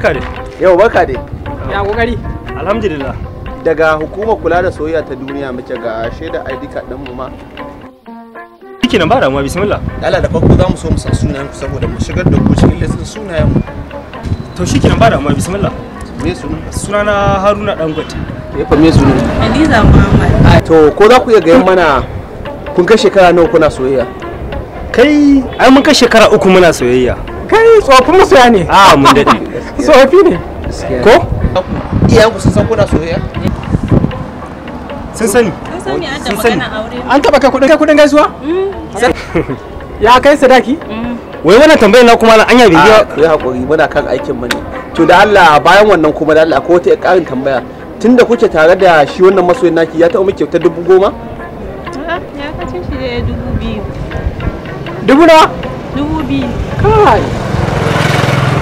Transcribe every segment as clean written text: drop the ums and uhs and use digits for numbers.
Barka dai. Yau barka dai. Ya kokari. Alhamdulillah. Daga hukumar kula da soyayya ta duniya muke ga shaida ID card din mu ma. Shikenan ba damuwa, bismillah. Allah da farko za mu so mu san sunayen ku saboda mu shigar da ku cikin listin sunayen mu. To shikenan ba damuwa, bismillah. Me sunan? Sunana Haruna Dangote. Me fa me sunan? Hadiza Muhammad. To ko za ku iya gayan mana kun kai shekara nawa kuna soyayya? Kai ai mun kai shekara 3 muna soyayya. Kai tsofin masoya ne. A mun dade. Tsofi ne. Ko? Iyayen ku sun san kuna soyayya? Sun sani. Sun sani an Sun da sani. magana aure. An taba kai kudin gaisuwa? Ya kai sadaki? Wai wannan tambayar na kuma anya bai A ku yi hakuri muna kan aikin mu ne. To da Allah bayan wannan kuma da Allah akwai wata ƙarin tambaya. Tunda kuke tare da shi wannan masoyin naki ya taɓa miki kyautar 10,000? A'a, ya kace shi da 2,000. Dubu nawa? 2,000. Kai.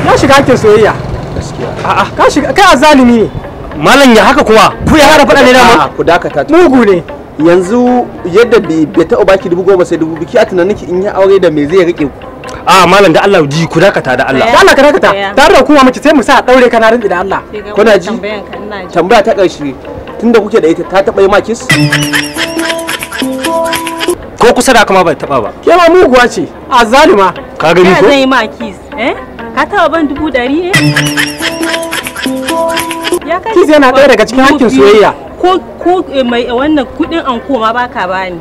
Ya shiga hakkin soyayya. Gaskiya. A'a Ka shiga kai azalimi ne. malam ya haka kuma ku ya hada faɗa ne dama. A'a, ku dakata. Mugu ne. Yanzu yadda bai taɓa baki 10,000 sai 2,000 ki a tunaninki in ya aure da me zai rike ku? A malam da Allah ji ku dakata da Allah. Da Allah ka dakata. Tsaya. Tare da kuma mace sai mu sa a daure ka na rinji da Allah. Sai ga Kuna wannan ji? Tambayan ka ina ji. Tambaya ta ƙarshe tunda kuke da ita ta taɓa yi ma kiss? Ko kusa da haka ma bai taba ba. Ke ma muguwa ce. Azalima. Ka gani Ya ko? zan yi ma kiss, eh? Ka taba ban 100,000 ne? Ya kai Kiss yana ɗaya daga cikin hakkin soyayya. Ko mai wannan kudin anko ma baka bani.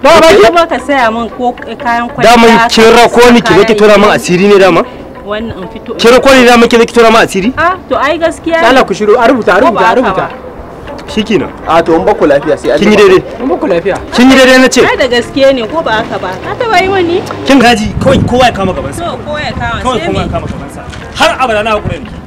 Dawa baki? Ko baka saya min ko kayan kwalliya. Daman kin rako ni ki zo ki tura min asiri ne dama? Wannan in fito. Kin rako ni dama ki zo ki tura min asiri? Ah, to ai gaskiya. Da Allah ku shiru a rubuta a Ko ba rubuta a haka rubuta. ba? Shikenan. A to mun baku lafiya sai an Kin yi jima. daidai. Mun baku lafiya. Kin yi daidai na ce. Ai da gaske ne ko ba haka ba? Ka taba yi mani? Kin gaji kawai kowa ya kama gabansa. To kowa ya kama Kawai sai kowa ya me? kama gabansa. Har abada na hakura da ke.